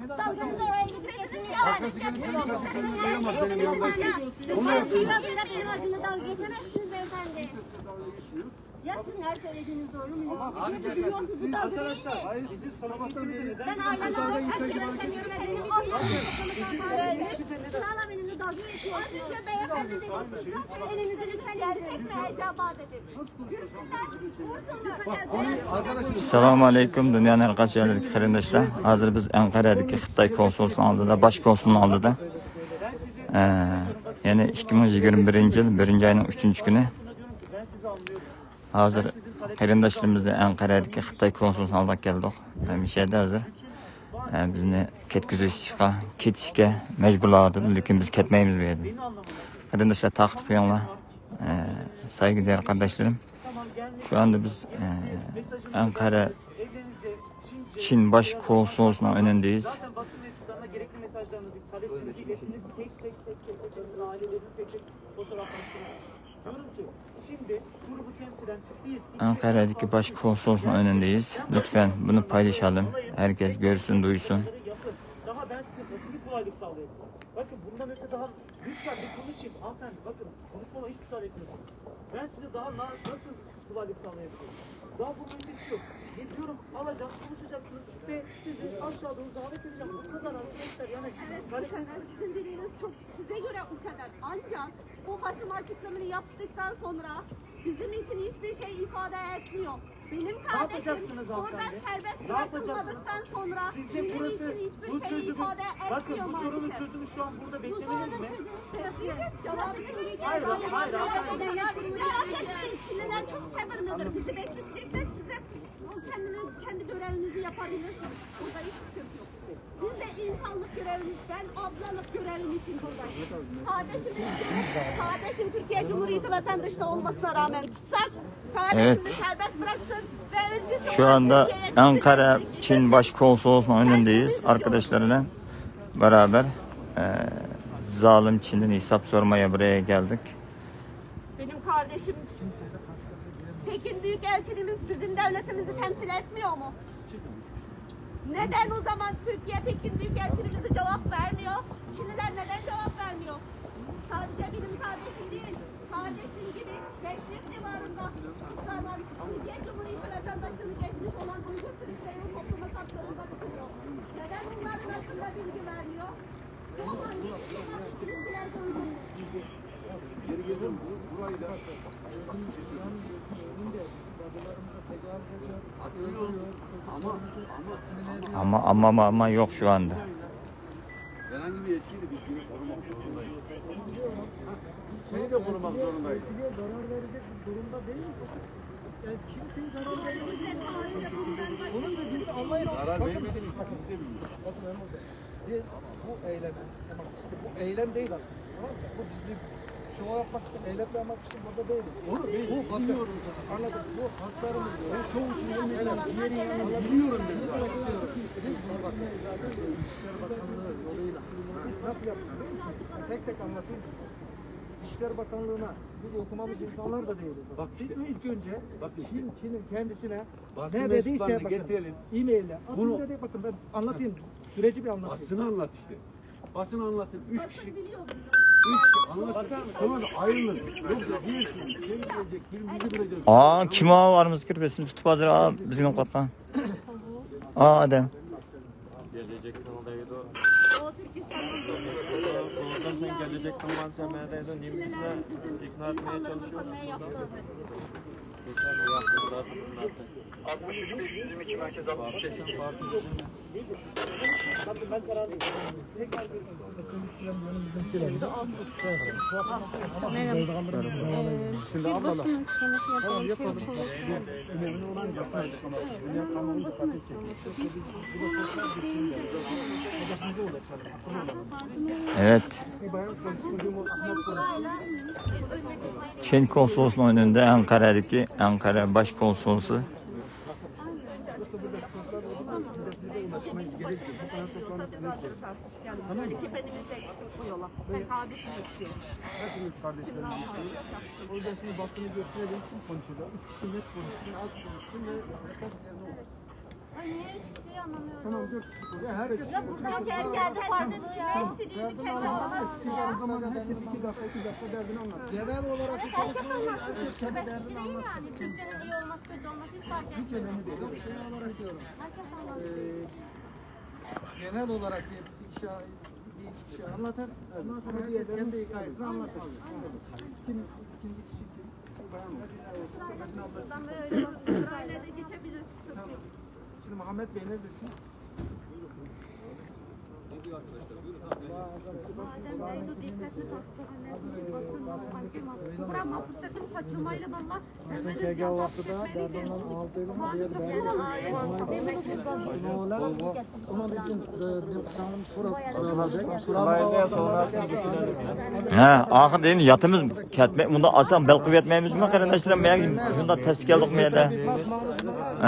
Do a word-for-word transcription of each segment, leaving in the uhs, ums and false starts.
Dalganızı oraya gidip geçin. Arkası gelip seni sadece duyamaz benim yanımdaki. Bunu yapıyor. Böyle benim acımla dalga geçemezsiniz beyefendi. Ya sizin her söylediğiniz doğru mu? Ama siz biliyorsunuz, bu dalga değil mi? Hayır, siz sabahtan beri... Ben aileme... Sırala benimle dalga geçiyorsunuz. Az önce beyefendi dedi, siz nasıl elinizi lütfen indirin. Gerçek mi acaba dedi. Gülsünler, sorsunlar. Bak, onu arkadaşım... ئەسسالامۇ ئەلەيكۇم، دۇنيانىڭ ھەر قايسى جايلىرىدىكى قېرىنداشلار. ھازىر بىز ئەنقەرەدىكى خىتاي كونسۇلخانىسىنىڭ ئالدىدا، باش كونسۇلنىڭ ئالدىدا. ئە، يەنى ئىككى مىڭ يىگىرمە بىرىنچى يىل بىرىنچى ئاينىڭ ئۈچىنچى كۈنى. ھازىر قېرىنداشلىرىمىزنى ئەنقەرەدىكى خىتاي كونسۇلخانىسىنىڭ ئالدىغا كەلدۇق. ھەمىشە ھازىر، ئە، بىزنى كەتكۈزۈشكە، كېتىشكە مەجبۇرلاۋاتىدۇ، لېكىن بىز كەتمەيمىز بۇ يەردىن. قېرىنداشلار، تارقىتىپ قويۇڭلار. ئە، سايغۇدېرى قېرىنداشلىرىم، شۇ ئاندا بىز، ئە، ئەنقەرە چىن باش كونسۇلخانىسىنىڭ ئۆيىدىز. ئەنقەرەدىكى باش كونسۇلخانىسىنىڭ ئۆيىدىز. لۇتپەن بۇنى پايلىشالىم. ھەركەس كۆرسۇن، دۇيسۇن. Daha ben size nasıl bir kolaylık sağlayabilirim? Bakın, bundan öte daha lütfen bir konuşayım hanımefendi. Bakın, konuşmama hiç müsaade etmiyorsunuz. Ben size daha na- nasıl kolaylık sağlayabilirim? Daha bunun ötesi yok. Geliyorum, alacağım, konuşacaksınız ve sizi aşağı doğru davet edeceğim. Bu kadar arkadaşlar, yani. Evet, bu kadar. Sizin dediğiniz çok size göre bu kadar. Ancak bu basın açıklamasını yaptıktan sonra bizim için hiçbir şey ifade etmiyor. Benim kardeşim burada serbest bırakılmadıktan sonra bizim için hiçbir şey ifade etmiyor maalesef. Bakın, bu sorunun çözümü şu an burada beklemeniz mi? Hayır, hayır, hayır. Merak etmeyin, Çinliler çok sabırlıdır. Bizi bekletecekler, size kendini, kendi görevinizi yapabilirsiniz. Burada hiç sıkıntı yok. Biz de insanlık görevimiz, ben ablalık görevim için buradayım. Kardeşimiz, kardeşim Türkiye Cumhuriyeti vatandaşı olmasına rağmen tutsak, kardeşimizi serbest bıraksın ve özgür olarak Türkiye'ye geri dönmesini istiyoruz. Evet. Şu anda Ankara Çin Başkonsolosluğu'nun önündeyiz. Arkadaşlarla beraber, e, zalim Çin'den hesap sormaya buraya geldik. Benim kardeşim Pekin Büyükelçiliğimiz bizim devletimizi temsil etmiyor mu? Neden o zaman Türkiye Pekin Büyükelçiliğimize cevap vermiyor? Çinliler neden cevap vermiyor? Sadece benim kardeşim değil, kardeşim gibi beşlik civarında insanlar Türkiye Cumhuriyeti vatandaşlığını geçmiş olan Uygur Türklerinin topluma katkılarında tutuluyor. Neden bunların hakkında bilgi vermiyor? Bu hangi ilişkiler uygun? Ama, ama, ama, ama yok şu anda. Herhangi bir yetkiyle biz yine korumak zorundayız. Biz seni de korumak zorundayız. Zarar verecek bir durumda değil. Yani kimseye zarar vermeyecek. Onu da biz anlayalım. Zarar vermediğini biz de biliyoruz. Bakın, Erman Bey, biz bu eyleme, tamam, işte bu eylem değil aslında. Tamam mı? Bu biz bir şov yapmak için, eğlence yapmak için burada değiliz. Onu ben bilmiyorum zaten. Anladım. Bu haklarımız. Ben şov için gelmedim. Diğer yanını bilmiyorum dedim. Biz bunu bakın. İçişleri Bakanlığı yoluyla nasıl yaptık biliyor musunuz? Tek tek anlatayım size. İçişleri Bakanlığı'na biz okumamız insanlar da değiliz. Bak işte. İlk önce Çin, Çin'in kendisine ne dediyse bakın, e-mail'le. Bunu dedik, bakın ben anlatayım. Süreci bir anlatayım. Basını anlat işte. Basını anlatın. Üç kişi. Üç kişi anlatın. Sonra da ayrılın. Yoksa diğer türlü içeri girecek, birbirimizi kıracağız. Aa, kim o? Varımız kirmesin. Tutup hazır. Aa, bizim korkan. Aa, Adem. Gelecektin deydi. Sonuçta sen gelecektin lan sen ne deydi? Niye bizi ikna etmeye çalışıyorsun burada? Geçen bu yaptılar. Altmış üç, beş yüz yirmi iki merkez altmış üç. Bakın ben kararlıyım. Tekrar görüşürüz. Şimdi almadan. Tamam, yapalım. Önemli olan basın açıklaması. Dünya kamuoyu dikkatini çekiyor. Evet. Çin konsolosluğunun önünde Ankara'daki, Ankara Baş Konsolosu. Yani şöyle kefenimizle çıktık bu yola. Ben kardeşimi istiyorum. Hepimiz kardeşlerimiz istiyoruz. O yüzden şimdi basını götürelim. Kim konuşuyor? Üç kişi net konuşsun, az konuşsun ve mesaj yerine ulaşsın. Niye üç kişiyi anlamıyorum? Tamam, dört kişi konuş. Ya herkes... Ya buradan gel, geldi, vardı, ne istediğini kendi anlatsın ya. Siz o zaman herkes iki dakika, iki dakika derdini anlatsın. Genel olarak bir konuşma olun, herkes kendi derdini anlatsın. Beş kişi değil yani. Türkçenin iyi olması, kötü olması hiç fark etmiyor. Hiç önemli değil. Yok, şey olarak diyorum. Herkes anlatsın. Ee, genel olarak bir, bir kişi, bir iki kişi anlatır. Ondan sonra herkes kendi hikayesini anlatır. Kim, ikinci kişi kim? Sırayla da geçebiliriz. Sıkıntı yok. Şimdi Muhammed Bey neredesin? Madem ben de dikkatli takip edilmesi için basın, basın, basın. Bırakma fırsatını kaçırmayla valla. Hemen de ziyaret etmedik. Demek ki ھە، ئاخىرىدا ياتىمىز. كەتمەي، مۇنداق ئاسان بەل قويۇۋەتمەيمىزمۇ، قېرىنداشلىرىم؟ مەن شۇنداق تەستە كەلدۇق مۇ يەردە؟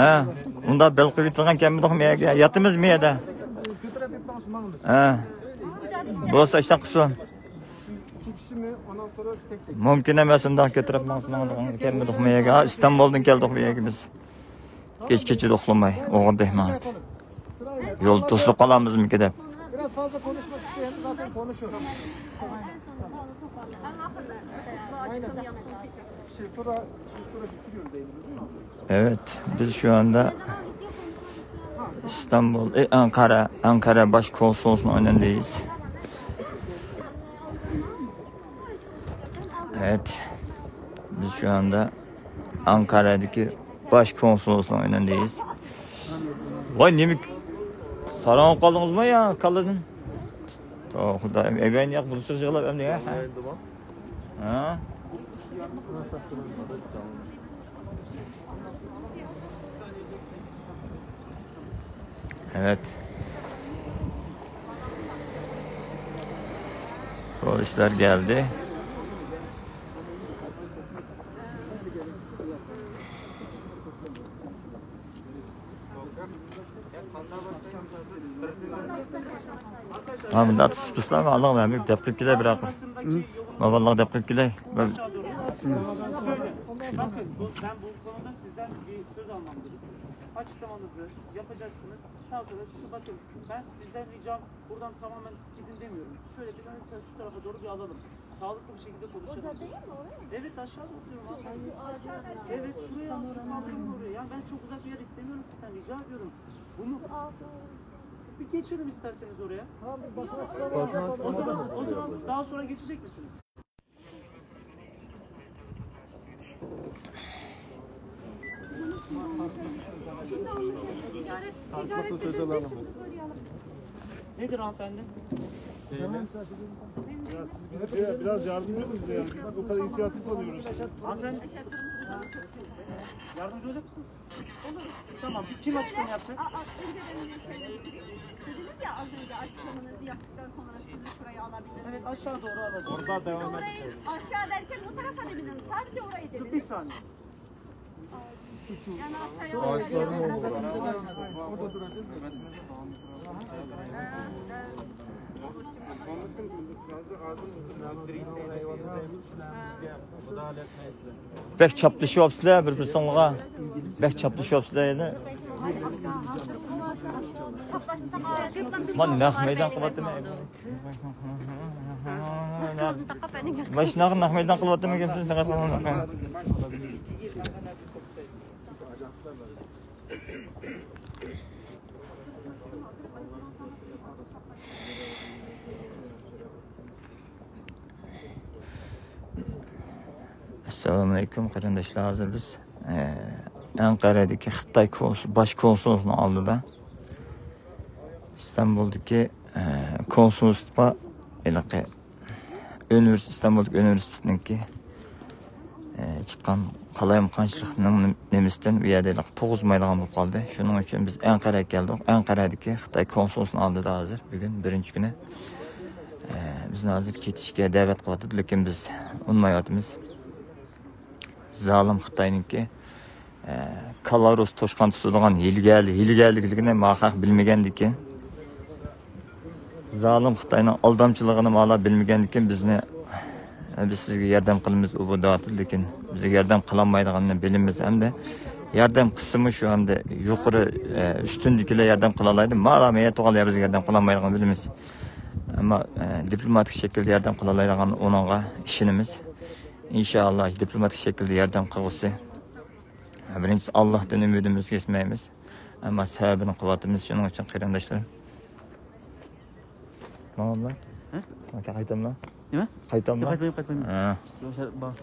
ھە، مۇنداق بەل قويۇۋېتىدىغان كەلمىدۇقمۇ يەرگە؟ ياتىمىزمۇ يەردە؟ ھە، بولسا ئىشتان قىلسۇن. مۇمكىن ئەمەس ئۇنداق كۆتۈرۈپ ماڭسا، ماڭىدىغان كەلمىدۇقمۇ يەرگە؟ ھە، ئىستانبۇلدىن كەلدۇق بۇ يەرگە بىز. كېچە كېچىدە ئۇخلىماي ئوغرىدى ماڭا. يول توسۇلۇپ قالامىزمىكى دەپ. Biraz fazla konuşmak isteyen zaten konuşur. Aynen. Şey, sonra, şey, sonra bitiriyoruz yayınımızı, değil mi? Evet, biz şu anda İstanbul, e, Ankara, Ankara Baş Konsolosluğu'nun önündeyiz. Evet, biz şu anda Ankara'daki Baş Konsolosluğu'nun önündeyiz. ۋاي، نېمە، ساراڭ بولۇپ قالدىڭىزمۇ يا كاللىدىن؟ توۋا، خۇدايىم، ئەگەينى ياق بولسا يىغلاپ ئەمدى، ھە؟ ھە؟ Evet. Polisler geldi. Ha, bunda tutuşmuşlar mı? Allah'ım, ben bir depkip gideyim, bırakın. Hı? Vallahi depkip gideyim. Ben... Söyle. Bakın, bu, ben bu konuda sizden bir söz almam gerekiyor. Açıklamanızı yapacaksınız. Daha sonra şu, bakın, ben sizden ricam, buradan tamamen gidin demiyorum. Şöyle bir, mesela şu tarafa doğru bir alalım. Sağlıklı bir şekilde konuşalım. Orada değil mi? Oraya mı? Evet, aşağıda oturuyorum, hanımefendi. Aşağıda. Evet, şuraya al, şu kaldırımın oraya. Yani ben çok uzak bir yer istemiyorum sizden, rica ediyorum. Bunu bir geçelim isterseniz oraya. Tamam, biz basın açıklaması... O zaman, o zaman daha sonra geçecek misiniz? Nedir hanımefendi? Biraz, biraz yardımcı olun bize yani. Biz bu kadar inisiyatif alıyoruz. Hanımefendi, yardımcı olacak mısınız? Olur. Tamam, kim açıklama yapacak? Aa, aa, önce ben bir şeyle bitireyim. Dediniz ya az önce, açıklamanızı yaptıktan sonra sizi şuraya alabilir miyiz? Evet, aşağı doğru alacağım. Orada devam edeceğiz. Aşağı derken bu tarafa mı dediniz? Sadece orayı dediniz. Dur, bir saniye. Yani aşağıya alabilir miyiz? بەك چاپلىشىۋاپسىلەر بىر-بىرسىڭلارغا. بەك چاپلىشىۋاپسىلەر يەنە. مانا نەق مەيدان قىلىۋاتىمەن. ماسكىڭىزنى تاقاپ بەرىڭ. مانا شۇنداق نەق مەيدان قىلىۋاتىمەن گەپنى. ئەسسالامۇئەلەيكۇم قېرىنداشلار، ھازىر بىز، ئە، ئەنقەرەدىكى خىتاي كونسۇل، باش كونسۇلىنىڭ ئالدىدا، ئىستانبۇلدىكى، ئە، كونسۇللۇققا ھېلىقى ئۇنىۋېرسىتېت، ئىستانبۇلدىكى ئۇنىۋېرسىتېتنىڭكى، ئە، چىققان قالايمىقانچىلىقنىڭ نېمىسىدىن بۇ يەردە ھېلىقى تۇغۇزمايدىغان بولۇپ قالدى. شۇنىڭ ئۈچۈن بىز ئەنقەرەگە كەلدۇق. ئەنقەرەدىكى خىتاي كونسۇلخانىسىنىڭ ئالدىدا ھازىر، بۈگۈن بىرىنچى كۈنى. ئە، بىزنى ھازىر كېتىشكە دەۋەت قىلىۋاتىدۇ، لېكىن بىز ئۇنىمايۋاتىمىز. زالىم خىتاينىڭكى، ئە، كالا روس توشقان تۇتىدىغان ھىيلىگەرلىك، ھىيلىگەرلىكلىكىنى ما خەق بىلمىگەندىكىن، زالىم خىتاينىڭ ئالدامچىلىقىنى مالا بىلمىگەندىكىن بىزنى، ئە، بىز سىزگە ياردەم قىلىمىز، ئۇ بۇ دەۋاتىدۇ، لېكىن بىزگە ياردەم قىلالمايدىغانلىقىنى بىلىمىز ھەمدە ياردەم قىلسىمۇ شۇ ئەمدى يۇقىرى، ئە، ئۈستۈندىكىلەر ياردەم قىلالايدۇ. مالا مەيەت تۇغانلار بىزگە ياردەم قىلالمايدىغانلىقىنى بىلىمىز. ئەمما، ئە، دىپلوماتىك شەكىلدە ياردەم قىلالايدىغان ئۇنىڭغا ئىشىنىمىز. ئىنشائاللا، دىپلوماتىك شەكىلدە ياردەم قىلغۇسى. بىرىنچىسى، ئاللاھتىن ئۈمىدىمىزنى كەسمەيمىز. ئەمما سەۋەبىنى قىلىۋاتىمىز. شۇنىڭ ئۈچۈن قېرىنداشلىرىم. ماڭاملا؟ ھە؟ ئاكا، قايتاملا؟ نېمە؟ قايتاملا؟ ياق، قايتمايمەن، قايتمايمەن. ھە. شۇ شەرت بار.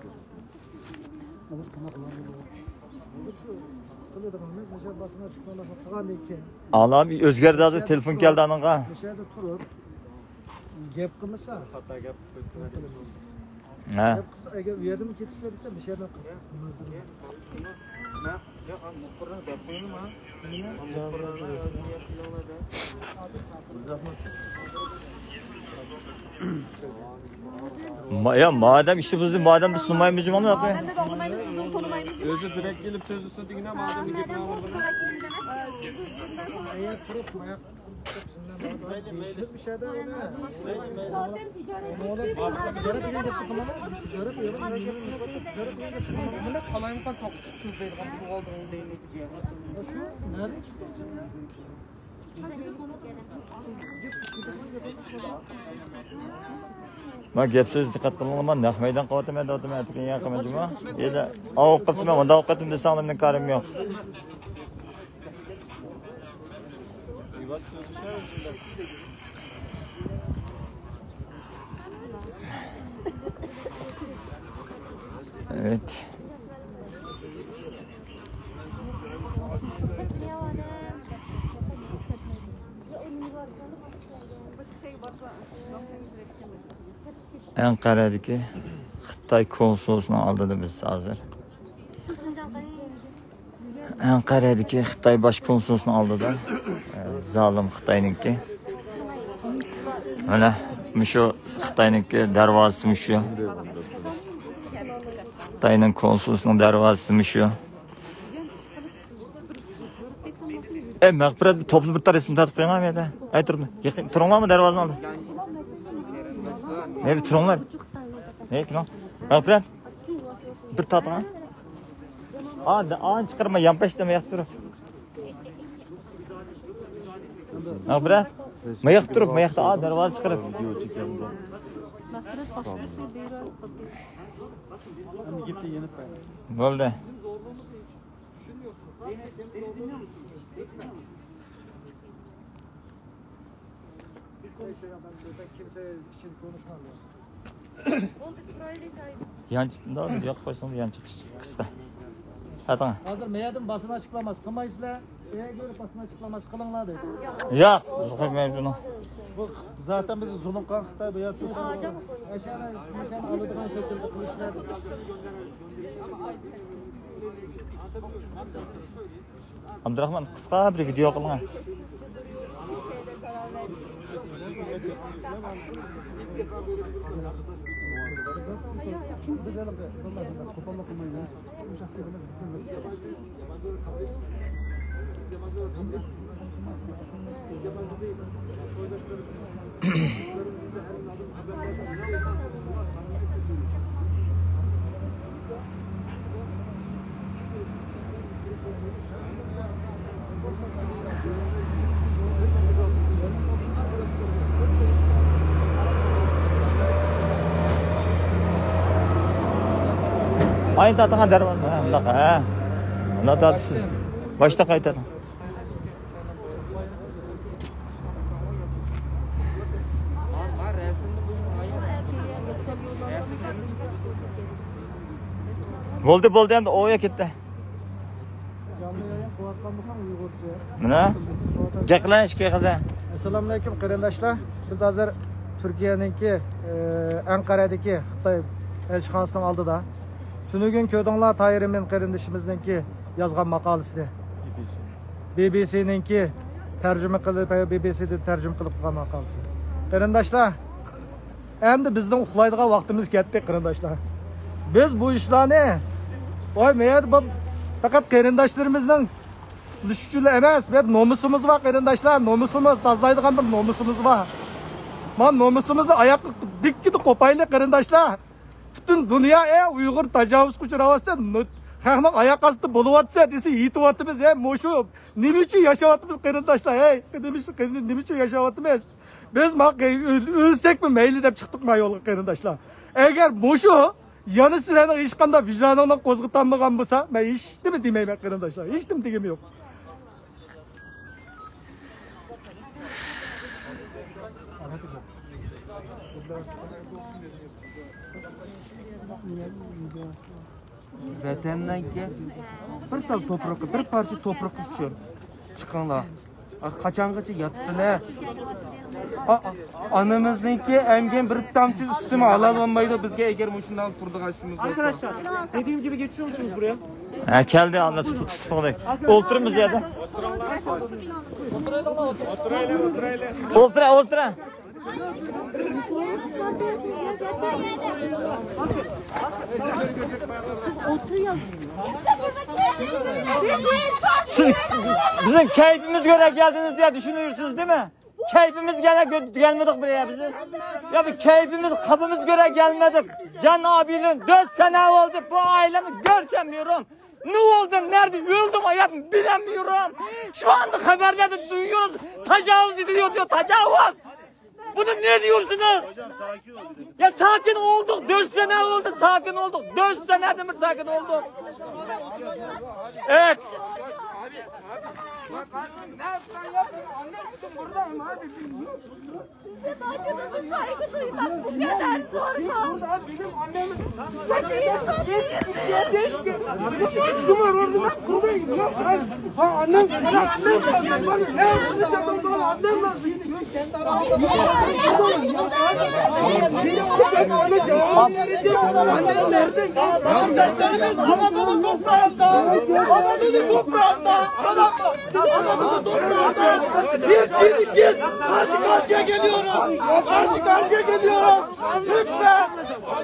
ئالا، بىر ئۆزگەردى ھازىر، تېلېفون كەلدى ئانىڭغا. مۇشۇ يەردە تۇرۇپ گەپ قىلمىسا. ھە. گەپ قىلسا، ئەگەر ئۇ يەردىمۇ كېتىسىلەر دېسە، مۇشۇ يەردىن قىل. ما-، يا، مادەم ئىشى بۇزدى، مادەم بىز تونۇمايمىز جۇمۇ. مادەمنى باغلىمايمىز، بىزنىڭ تونۇمايمىز جۇمۇ. ئۆزى دىرەك كېلىپ سۆزلىسە دېگىنە، مادەمنى گېپىنى ئاڭلىمىدى. بۇنداق قالايمىقان توختىتىپ سۆزلەيدىغان بولۇۋالدىڭىز دەيمەن. ما گەپ سۆز دىققەت قىلىڭلار، ما نەق مەيدان قىلىۋاتىمەن دەۋاتىمەن، ئەتىگەن يەنە قىلىمەن جۇمۇ. يەنە ئاۋۇپ قاپتىمەن، مۇنداق ئاۋۇپ قاپتىم دېسەڭلار مېنىڭ كارىم يوق. Evet. ئەنقەرەدىكى خىتاي كونسۇلىسىنىڭ ئالدىدا بىز ھازىر. ئەنقەرەدىكى خىتاي باش كونسۇلىسىنىڭ ئالدىدا، ئە، زالىم خىتاينىڭكى. مانا، مۇشۇ خىتاينىڭكى دەرۋازىسى مۇشۇ. خىتاينىڭ كونسۇلىسىنىڭ دەرۋازىسى مۇشۇ. ئەي، مەغپىرەت، توپلا بىر تال رەسىم تارتىپ قويۇڭ ھە يەردە. ئەي، تۇرۇڭ. يېقىن، تۇرۇڭلارمۇ دەرۋازىنىڭ ئالدىدا؟ نە، بىر تۇرۇڭلار. نە، تۇرۇڭ. مەغپىرەت، بىر تارتىڭ ھە. ئا، ئانى چىقىرما، يانپاشتا ماياقتا تۇرۇپ. مەغپىرەت، ماياقتا تۇرۇپ، ماياقتا، ئا، دەرۋازا چىقىرىپ. بولدى. Oldu, burayı da kaydı. يان چىقىڭ، ياق قويساڭ يان چىقىش قىسقا. ھەتىڭ. ھازىر مەيەردىن باسىنى ئاچىقلاماس قىلمايسىلەر. ئەگەر باسىنى ئاچىقلاماس قىلىڭلار دەيدۇ. ياق، قويمايمىز بۇنى. بۇ زاتەن بىزنى زۇلۇم قىلغان خىتاي بۇ يەر. ئاشانا، ئاشانا ئالىدىغان شەكىلدە قىلىشلار. ئابدۇراخمان، قىسقا بىر ۋىدېئو قىلىڭ. ئاينى تارتىڭ دەرۋازىنى، ھە، مۇنداق، ھە. مۇنداق تارتىسىز. باشتا قايتىڭ. بولدى، بولدى، ئەمدى ئويا كەتتى. مانا، گەپ قىلىڭ ئىككى قىز. ئەسسالامۇئەلەيكۇم، قېرىنداشلار. بىز ھازىر تۈركىيەنىڭكى، ئە، ئەنقەرەدىكى خىتاي ئەلچىخانىسىنىڭ ئالدىدا. تۈنۈگۈن كۆردۈڭلار، تاھىر ئىمىن قېرىندىشىمىزنىڭكى يازغان ماقالىسىنى. بى بى سىنىڭكى تەرجىمە قىلىپ، بى بى سىدىن تەرجىمە قىلىپ قىلغان ماقالىسى. قېرىنداشلار، ئەمدى بىزنىڭ ئۇخلايدىغان ۋاقتىمىز كەتتى، قېرىنداشلار. بىز بۇ ئىشلارنى، ۋاي، مەيەردە بۇ پەقەت قېرىنداشلىرىمىزنىڭ قۇتۇلۇشى ئۈچۈنلا ئەمەس، بىر نومۇسىمىز بار، قېرىنداشلار، نومۇسىمىز، تازىلايدىغان بىر نومۇسىمىز بار. مانا نومۇسىمىزنى ئاياققا دىككىدە قوپايلى، قېرىنداشلار. پۈتۈن دۇنيا، ئە، ئۇيغۇر تاجاۋۇزغا ئۇچراۋاتسا، نو-، خەقنىڭ ئاياق ئاستىدا بولۇۋاتسا دېسە، يېتىۋاتىمىز. ھەي، مۇشۇ نېمە ئۈچۈن ياشاۋاتىمىز، قېرىنداشلار؟ ھەي، نېمە ئۈچۈن، نېمە ئۈچۈن ياشاۋاتىمىز؟ بىز ما-، ئۆل-، ئۆلسەكمۇ مەيلى دەپ چىقتۇق ما يولغا، قېرىنداشلار. ئەگەر مۇشۇ يەنە سىلەرنىڭ ھېچقانداق ۋىجدانىڭلار قوزغىتالمىغان بولسا، مەن ھېچنېمە دېمەيمەن، قېرىنداشلار. ھېچنېمە دېگۈم يوق. ۋەتەننىڭكى بىر تال توپرىقى، بىر پارچە توپرىقى ئۈچۈن چىقىڭلار. قاچانغىچە ياتىسىلەر؟ ئا-، ئا-، ئانىمىزنىڭكى ئەمگەن بىر تامچە سۈتىمۇ ھالال بولمايدۇ بىزگە، ئەگەر مۇشۇنداق تۇرىدىغان ئىشىمىز بولسا. Arkadaşlar, dediğim gibi geçiyor musunuz buraya? ھە، كەلدى، ئاللا تۇتۇپ، تۇتۇپ. ئولتۇرىمىز يەردە. ئولتۇرا، ئولتۇرا. Siz bizim keyfimiz göre geldiniz diye düşünüyorsunuz, değil mi? Keyfimiz gene gö-, gelmedik buraya biz. Ya bir keyfimiz, kabımız göre gelmedik. Can abilerim, dört sene oldu bu ailemi göremiyorum. Ne oldu, nerede, öldü mü, hayat mı, bilemiyorum. Şu anda haberlerde duyuyoruz, tecavüz ediliyor diyor, tecavüz. Bunu ne diyorsunuz? Ya sakin olduk, dört sene oldu, sakin olduk. Dört seneden bir sakin olduk. Evet. Bizim acımızı saygı duymak bu kadar zor mu? Kötü insan değildir. Kim var orada? Ben buradayım. Yok, hayır. Bak, annem, annem, annem, annem, annem nasıl? Annem nerede? Kardeşlerimiz Anadolu toprağında, Anadolu toprağında, Anadolu toprağında bir Çin için karşı karşıya geliyoruz. Karşı karşıya geliyoruz. Lütfen.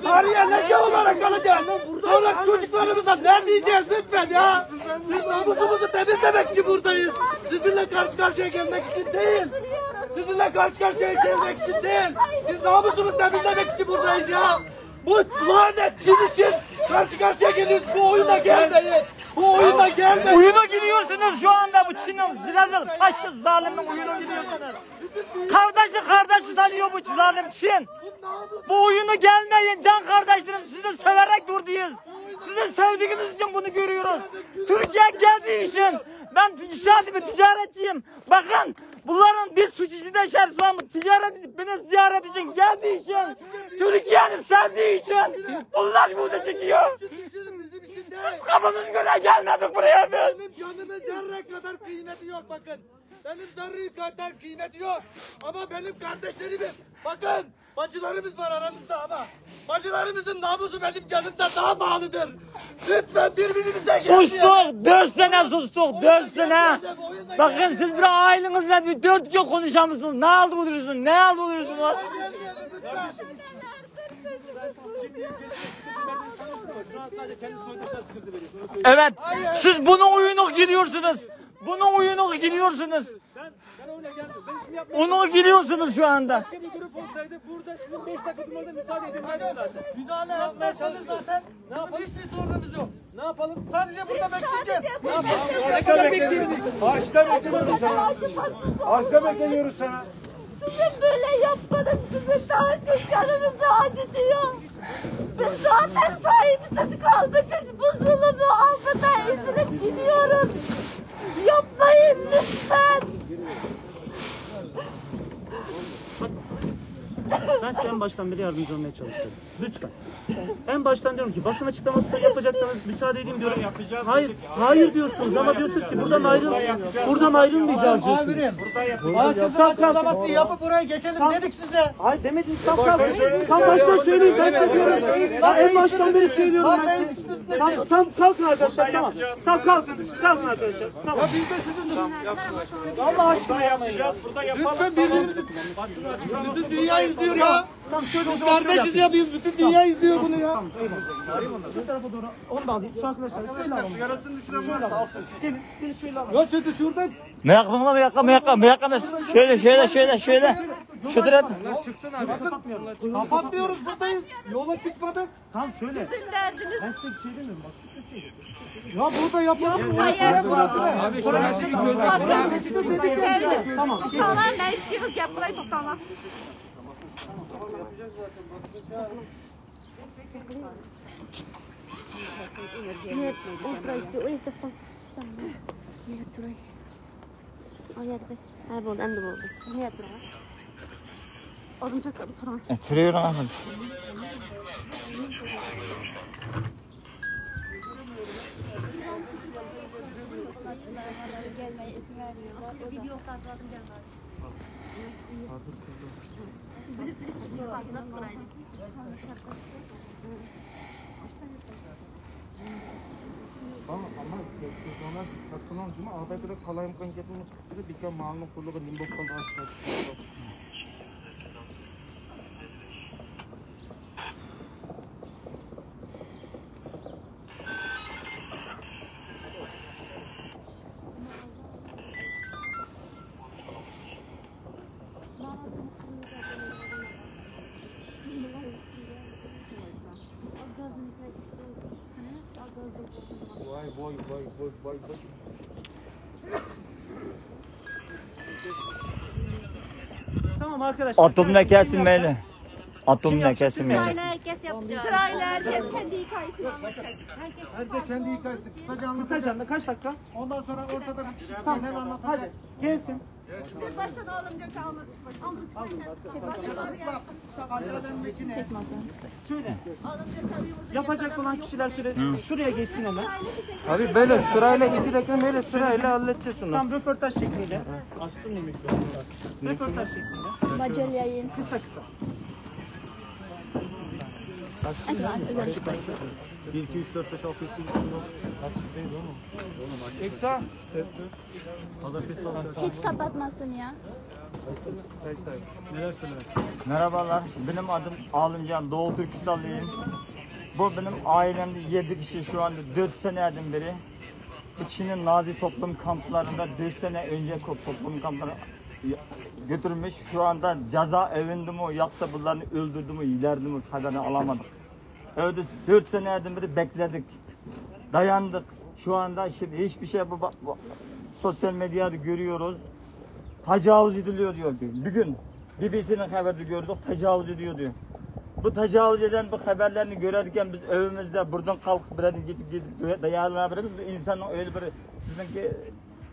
Tarihe leke olarak kalacağız. Sonra çocuklarımıza ne diyeceğiz? Lütfen ya. Biz namusumuzu temizlemek için buradayız. Sizinle karşı karşıya gelmek için değil. Sizinle karşı karşıya gelmek için değil. Biz namusumuzu temizlemek için buradayız ya. Bu lanet Çin için karşı karşıya geliyoruz. Bu oyuna gelmeyin. Bu oyuna gelmeyin. Oyuna giriyorsunuz şu anda bu Çin'in rezil, faşist, zaliminin oyuna giriyorsunuz. Kardeşle kardeşi sanıyor bu zalim Çin. Bu oyunu gelmeyin can kardeşlerim, sizi severek buradayız. Sizi sevdiğimiz için bunu görüyoruz. Türkiye geldiği için ben inşaat ve ticaretçiyim. Bakın bunların bir suç içinde içerisinde var mı? Ticaret edip beni ziyaret için geldiği için, Türkiye'nin sevdiği için bunlar burada çekiyor. Biz kafamız göre gelmedik buraya biz. Benim canımın zerre kadar kıymeti yok bakın. Benim zerre kadar kıymeti yok. Ama benim kardeşlerim, bakın, bacılarımız var aranızda ama bacılarımızın namusu benim canımdan daha pahalıdır. Lütfen birbirimize gelmeyelim. Sustuk, dört sene sustuk, dört sene. Bakın siz bir ailenizle bir dört gün konuşamıyorsunuz. Ne aldı bu duruyorsun? Ne aldı bu duruyorsunuz? Evet, siz bunun oyunu giriyorsunuz. Bunun oyunu giriyorsunuz. Onu giriyorsunuz şu anda. Başka bir grup olsaydı burada sizin beş dakika durmanıza müsaade edilmezdi zaten. Müdahale etmezseniz zaten bizim hiçbir sorunumuz yok. Ne yapalım? Sadece burada bekleyeceğiz. Ne yapalım? Ne kadar bekleyelim? Karşıda bekliyoruz ya. Karşıda bekleniyoruz sana. Sizin böyle yapmanız bizim daha çok canımızı acıtıyor. Biz zaten sahipsiz kalmışız. Bu zulümü almadan ezilip gidiyoruz. Yapmayın lütfen. Ben size en baştan beri yardımcı olmaya çalışıyorum. Lütfen. En baştan diyorum ki basın açıklaması yapacaksanız müsaade edeyim diyorum. Hayır, hayır diyorsunuz ama diyorsunuz ki buradan ayrıl, buradan ayrılmayacağız diyorsunuz. Herkesin açıklamasını yapıp buraya geçelim dedik size. Hayır demediniz. Tam, tam, tam baştan söyleyeyim ben size diyorum. Ha, en baştan beri söylüyorum ben size. Tam, tam kalkın arkadaşlar, tamam. Tamam kalkın, kalkın arkadaşlar. Tamam. Ya biz de sizi Allah aşkına yapmayın ya. Lütfen birbirimizi bütün dünya izliyor ya. Tamam şöyle olsun. Biz kardeşiz ya, biz bütün dünya izliyor bunu ya. Şu tarafa doğru. Onu da alayım. Şu arkadaşlar şöyle alalım. Şöyle alalım. Gelin, gelin şöyle alalım. Ya şimdi şurada Merak mı, merak mı, merak mı, merak mı? Şöyle, şöyle, şöyle, şöyle. Şu taraf. Çıksın abi. Kapatmıyoruz, buradayız. Yola çıkmadık. Tamam, şöyle. Bizim derdimiz. Ben size bir şey demiyorum. Bak, şu köşeye. Ya burada yapalım. Yok, hayır. Abi, şurası bir çözülsün abi. Tamam. To'xtanglar, men ishga qizga qulay to'xtanglar. Niyet, o'ltiraychi, o'zi to'xtang. Niyet, turay. Al, yotdi. Ha, bo'ldi, endi bo'ldi. Niyet, turay. Odamcha turing. E, turavering, axir. Ama, ama, diqqat qılıڭ, juma adetinde qalayımqan gapimiz. Bir de bir kere malını kulluğu nim bok kaldı aslında. Vay, vay, vay, vay, vay, vay. Tamam arkadaşlar. Atomla kesilmeyli. Atomla kesilmeyli. Sırayla herkes yapacak. Sırayla herkes kendi hikayesini anlatacak. Herkes kendi hikayesini kısaca anlatacak. Kısaca anlat. Kaç dakika? Ondan sonra ortada bir kişi genel anlatacak. Hadi. Gelsin. Baştan alınca kalmadı. Aldık. Şöyle. Yapacak olan kişiler şöyle şuraya geçsin hemen. Abi böyle sırayla iki dakika böyle sırayla halledeceğiz şunu. Tam röportaj şeklinde. Açtın mı mikrofonu? Röportaj şeklinde. Macel yayın. Kısa kısa. Açın abi, özel. Bir, iki, üç, dört, beş, altı, yedi, sekiz, dokuz. Açık değil oğlum. Eksa. Hiç kapatmasın ya. Merhabalar, benim adım Alimcan, Doğu Türkistanlıyım. Bu benim ailemde yedi kişi şu anda dört seneden beri İçinin Nazi toplum kamplarında dört sene önce ko-, toplum kamplarına götürmüş. Şu anda cezaevinde mi yoksa bunlarını öldürdü mü, yerdimi haberini alamadık. Evde dört seneden beri bekledik. Dayandık. Şu anda şimdi hiçbir şey bu, bu sosyal medyada görüyoruz. Tecavüz ediliyor diyor. Bir gün B B C'nin haberde gördük, tecavüz ediyor diyor. Bu tecavüz eden bu haberlerini görerken biz evimizde buradan kalkıp bir yerden gidip, gidip daya-, dayanabilir miyiz? Bir insanın öyle bir, sizinki,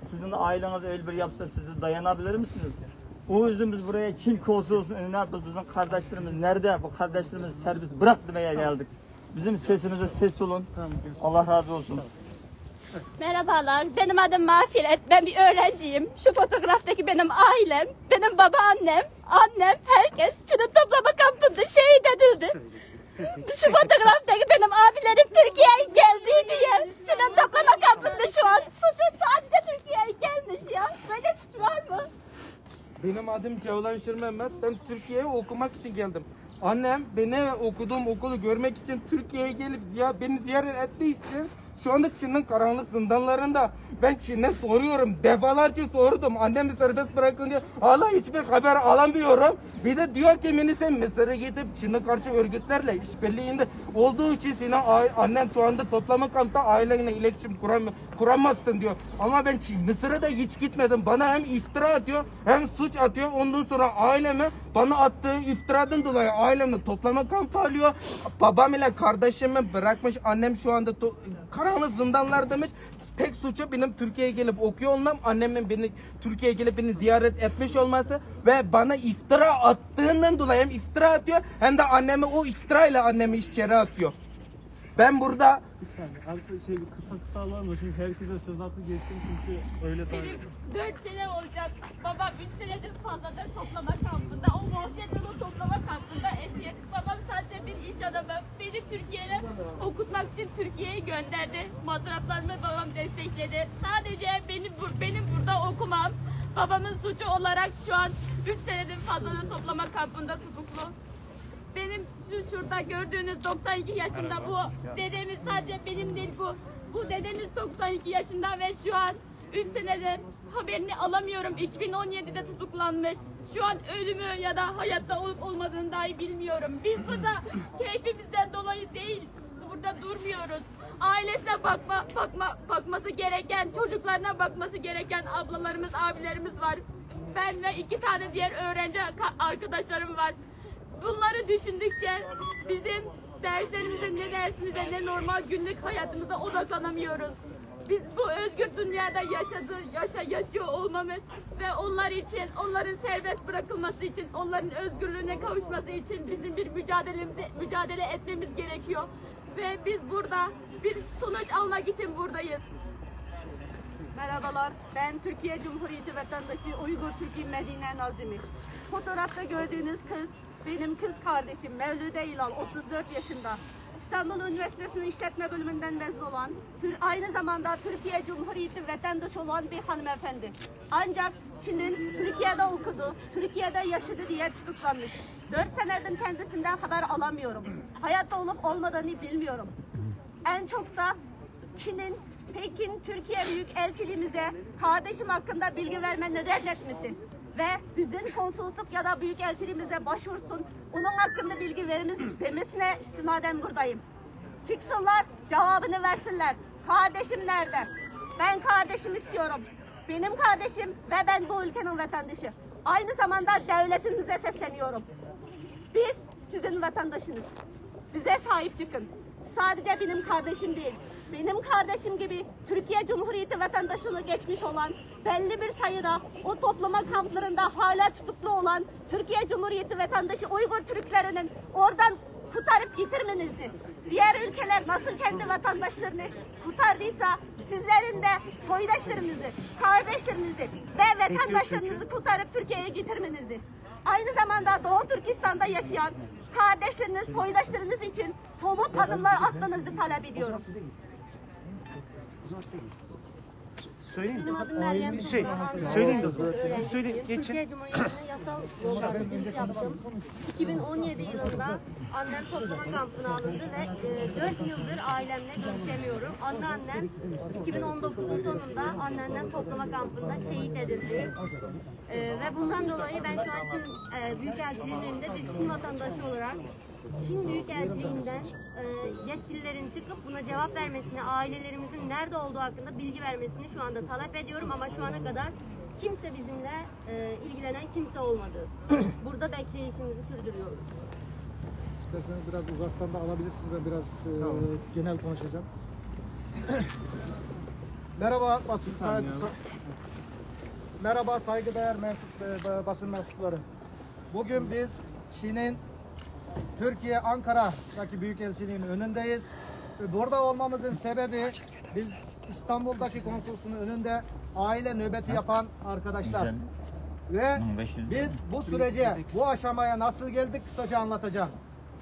sizin aileniz öyle bir yapsa siz de dayanabilir misiniz? O yüzden biz buraya Çin konsolosluğunun önüne, biz bizim kardeşlerimiz nerede? Bu kardeşlerimizi serbest bırak demeye geldik. Bizim sesimize ses olun. Tamam, görüşürüz. Allah razı olsun. Merhabalar, benim adım Mağfiret, ben bir öğrenciyim. Şu fotoğraftaki benim ailem, benim babaannem, annem, herkes Çin'in toplama kampında şehit edildi. Şu fotoğraftaki benim abilerim Türkiye'ye geldi diye Çin'in toplama kampında şu an. Suçu sadece Türkiye'ye gelmiş ya. Böyle suç var mı? Benim adım Cevlan Şirmehmet. Ben Türkiye'ye okumak için geldim. Annem beni okuduğum okulu görmek için Türkiye'ye gelip ziya-, beni ziyaret ettiği için şu anda Çin'in karanlık zindanlarında. Ben Çin'e soruyorum, defalarca sordum. Annemi serbest bırakın diye. Hala hiçbir haber alamıyorum. Bir de diyor ki beni sen Mısır'a gidip Çin'e karşı örgütlerle işbirliğinde olduğu için senin a-, annen şu anda toplama kampta ailenle iletişim kuramıyor. Kuramazsın diyor. Ama ben Çin, Mısır'a da hiç gitmedim. Bana hem iftira atıyor, hem suç atıyor. Ondan sonra aileme bana attığı iftiradan dolayı ailemi toplama kampı alıyor. Babam ile kardeşimi bırakmış. Annem şu anda to-, karanlık zindanlardaymış. Tek suçu benim Türkiye'ye gelip okuyor olmam. Annemin beni Türkiye'ye gelip beni ziyaret etmiş olması ve bana iftira attığından dolayı hem iftira atıyor hem de annemi o iftirayla annemi içeri atıyor. Ben burada Bir saniye, abi şey, kısa kısa alalım da çünkü herkese söz hakkı geçsin çünkü öyle daha Benim dört sene olacak. Babam üç senedir fazladır toplama kampında. O vahşet dolu toplama kampında esir. Babam sadece bir iş adamı. Beni Türkiye'de okutmak için Türkiye'ye gönderdi. Masraflarımı babam destekledi. Sadece benim bur- benim burada okumam babamın suçu olarak şu an üç senedir fazladır toplama kampında tutuklu. Benim şu şurada gördüğünüz doksan iki yaşında bu dedemiz sadece benim değil bu. Bu dedemiz doksan iki yaşında ve şu an üç senedir haberini alamıyorum. iki bin on yedide tutuklanmış. Şu an ölümü ya da hayatta olup olmadığını dahi bilmiyorum. Biz burada keyfimizden dolayı değil, burada durmuyoruz. Ailesine bakma, bakma, bakması gereken, çocuklarına bakması gereken ablalarımız, abilerimiz var. Ben ve iki tane diğer öğrenci ka- arkadaşlarım var. Bunları düşündükçe bizim derslerimize, ne dersimize, ne normal günlük hayatımıza odaklanamıyoruz. Biz bu özgür dünyada yaşadı, yaşa, yaşıyor olmamız ve onlar için, onların serbest bırakılması için, onların özgürlüğüne kavuşması için bizim bir mücadelemizi, mücadele etmemiz gerekiyor. Ve biz burada bir sonuç almak için buradayız. Merhabalar, ben Türkiye Cumhuriyeti vatandaşı Uygur Türk'ü Medine Nazimi. Fotoğrafta gördüğünüz kız benim kız kardeşim Mevlüde İlal, otuz dört yaşında. İstanbul Üniversitesi'nin işletme bölümünden mezun olan, Tür- aynı zamanda Türkiye Cumhuriyeti vatandaşı olan bir hanımefendi. Ancak Çin'in Türkiye'de okudu, Türkiye'de yaşadı diye tutuklanmış. Dört senedir kendisinden haber alamıyorum. Hayatta olup olmadığını bilmiyorum. En çok da Çin'in Pekin Türkiye Büyükelçiliğimize kardeşim hakkında bilgi vermeni reddetmesi ve bizim konsolosluk ya da büyükelçiliğimize başvursun, onun hakkında bilgi verimiz demesine istinaden buradayım. Çıksınlar, cevabını versinler. Kardeşim nerede? Ben kardeşim istiyorum. Benim kardeşim ve ben bu ülkenin vatandaşı. Aynı zamanda devletimize sesleniyorum. Biz sizin vatandaşınız. Bize sahip çıkın. Sadece benim kardeşim değil. Benim kardeşim gibi Türkiye Cumhuriyeti vatandaşını geçmiş olan, belli bir sayıda o toplama kamplarında hala tutuklu olan Türkiye Cumhuriyeti vatandaşı Uygur Türklerinin oradan kurtarıp getirmenizi, diğer ülkeler nasıl kendi vatandaşlarını kurtardıysa, sizlerin de soydaşlarınızı, kardeşlerinizi ve vatandaşlarınızı kurtarıp Türkiye'ye getirmenizi, aynı zamanda Doğu Türkistan'da yaşayan kardeşleriniz, soydaşlarınız için somut adımlar atmanızı talep ediyoruz. Söyleyeyim. Benim adım Meryem Şey, Toprak. söyleyin kızım. Siz söyleyin, geçin. Türkiye Cumhuriyeti'ne yasal yollarla giriş yaptım. iki bin on yedi yılında annem toplama kampına alındı ve e, dört yıldır ailemle görüşemiyorum. Anneannem iki bin on dokuzun sonunda anneannem toplama kampında şehit edildi. E, ve bundan dolayı ben şu an Çin e, Büyükelçiliği'nin önünde bir Çin vatandaşı olarak Çin Büyükelçiliğinden e, yetkililerin çıkıp buna cevap vermesini, ailelerimizin nerede olduğu hakkında bilgi vermesini şu anda talep ediyorum ama şu ana kadar kimse bizimle e, ilgilenen kimse olmadı. Burada bekleyişimizi sürdürüyoruz. İsterseniz biraz uzaktan da alabilirsiniz. Ben biraz e, genel konuşacağım. Merhaba basın say- sa- Merhaba saygıdeğer mensup, e, ba- basın mensupları. Bugün biz Çin'in Türkiye Ankara'daki büyükelçiliğinin önündeyiz. Ve burada olmamızın sebebi biz İstanbul'daki konsolosluğun önünde aile nöbeti yapan arkadaşlar. Ve biz bu sürece, bu aşamaya nasıl geldik kısaca anlatacağım.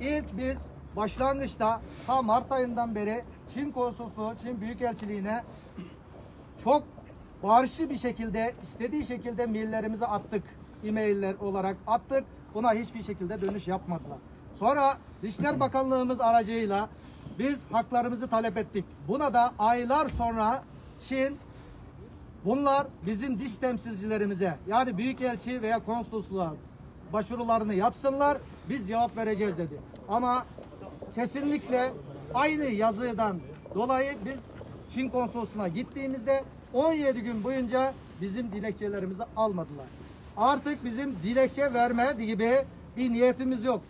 İlk biz başlangıçta ta Mart ayından beri Çin konsolosluğu, Çin büyükelçiliğine çok barışçı bir şekilde, istediği şekilde maillerimizi attık. E-mailler olarak attık. Buna hiçbir şekilde dönüş yapmadılar. Sonra Dışişler Bakanlığımız aracıyla biz haklarımızı talep ettik. Buna da aylar sonra Çin, bunlar bizim dış temsilcilerimize, yani büyükelçi veya konsolosluğa başvurularını yapsınlar, biz cevap vereceğiz dedi. Ama kesinlikle aynı yazıdan dolayı biz Çin konsolosluğuna gittiğimizde on yedi gün boyunca bizim dilekçelerimizi almadılar. Artık bizim dilekçe verme gibi bir niyetimiz yok.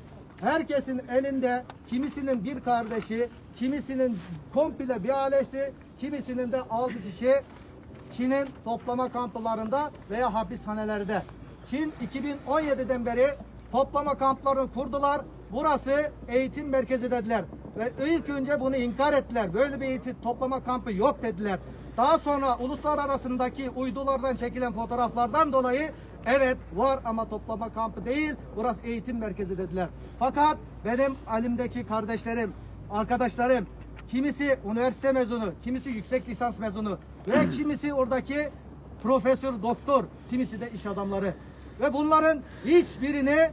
Herkesin elinde kimisinin bir kardeşi, kimisinin komple bir ailesi, kimisinin de altı kişi Çin'in toplama kamplarında veya hapishanelerde. Çin iki bin on yediden beri toplama kamplarını kurdular. Burası eğitim merkezi dediler. Ve ilk önce bunu inkar ettiler. Böyle bir eğitim toplama kampı yok dediler. Daha sonra uluslar arasındaki uydulardan çekilen fotoğraflardan dolayı evet var ama toplama kampı değil, burası eğitim merkezi dediler. Fakat benim elimdeki kardeşlerim, arkadaşlarım, kimisi üniversite mezunu, kimisi yüksek lisans mezunu ve kimisi oradaki profesör, doktor, kimisi de iş adamları. Ve bunların hiçbirini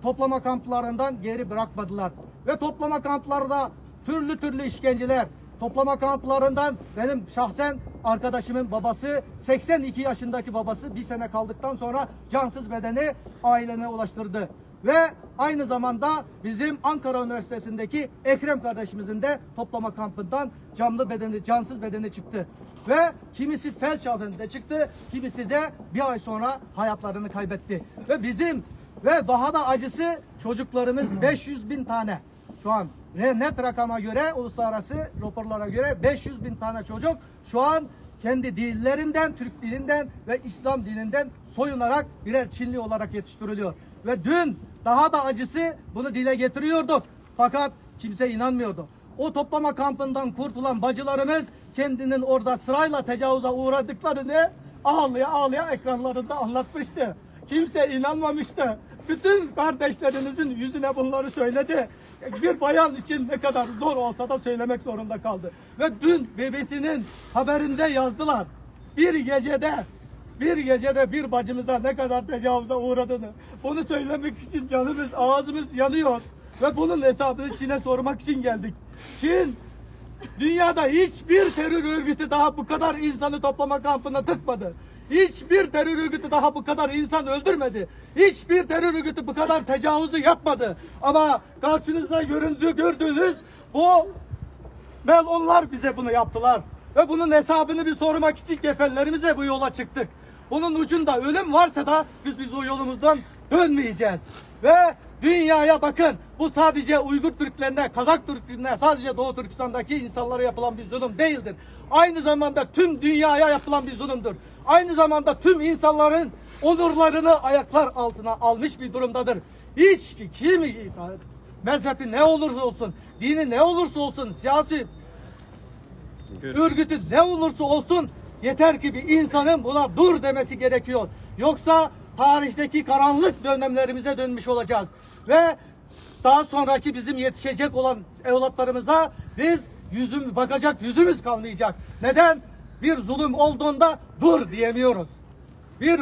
toplama kamplarından geri bırakmadılar. Ve toplama kamplarda türlü türlü işkenceler, toplama kamplarından benim şahsen Arkadaşımın babası, seksen iki yaşındaki babası bir sene kaldıktan sonra cansız bedeni ailene ulaştırdı. Ve aynı zamanda bizim Ankara Üniversitesi'ndeki Ekrem kardeşimizin de toplama kampından canlı bedeni, cansız bedeni çıktı. Ve kimisi felç halinde çıktı, kimisi de bir ay sonra hayatlarını kaybetti. Ve bizim ve daha da acısı, çocuklarımız beş yüz bin tane. Şu an ne-, net rakama göre, uluslararası raporlara göre beş yüz bin tane çocuk şu an kendi dillerinden, Türk dilinden ve İslam dininden soyunarak birer Çinli olarak yetiştiriliyor. Ve dün daha da acısı, bunu dile getiriyorduk. Fakat kimse inanmıyordu. O toplama kampından kurtulan bacılarımız kendinin orada sırayla tecavüze uğradıklarını ağlaya ağlaya ekranlarında anlatmıştı. Kimse inanmamıştı. Bütün kardeşlerinizin yüzüne bunları söyledi. Bir bayan için ne kadar zor olsa da söylemek zorunda kaldı. Ve dün bebesinin haberinde yazdılar. Bir gecede, bir gecede bir bacımıza ne kadar tecavüze uğradığını. Bunu söylemek için canımız, ağzımız yanıyor. Ve bunun hesabını Çin'e sormak için geldik. Çin, dünyada hiçbir terör örgütü daha bu kadar insanı toplama kampına tıkmadı. Hiçbir terör örgütü daha bu kadar insan öldürmedi. Hiçbir terör örgütü bu kadar tecavüzü yapmadı. Ama karşınızda göründüğü, gördüğünüz bu melunlar bize bunu yaptılar. Ve bunun hesabını bir sormak için kefenlerimizle bu yola çıktık. Bunun ucunda ölüm varsa da biz, biz o yolumuzdan dönmeyeceğiz. Ve dünyaya bakın, bu sadece Uygur Türklerine, Kazak Türklerine, sadece Doğu Türkistan'daki insanlara yapılan bir zulüm değildir. Aynı zamanda tüm dünyaya yapılan bir zulümdür. Aynı zamanda tüm insanların onurlarını ayaklar altına almış bir durumdadır. Hiç kim, mezhebi ne olursa olsun, dini ne olursa olsun, siyasi örgütü ne olursa olsun, yeter ki bir insanın buna dur demesi gerekiyor. Yoksa tarihteki karanlık dönemlerimize dönmüş olacağız. Ve daha sonraki bizim yetişecek olan evlatlarımıza biz yüzüm, bakacak yüzümüz kalmayacak. Neden? Bir zulüm olduğunda dur diyemiyoruz. Bir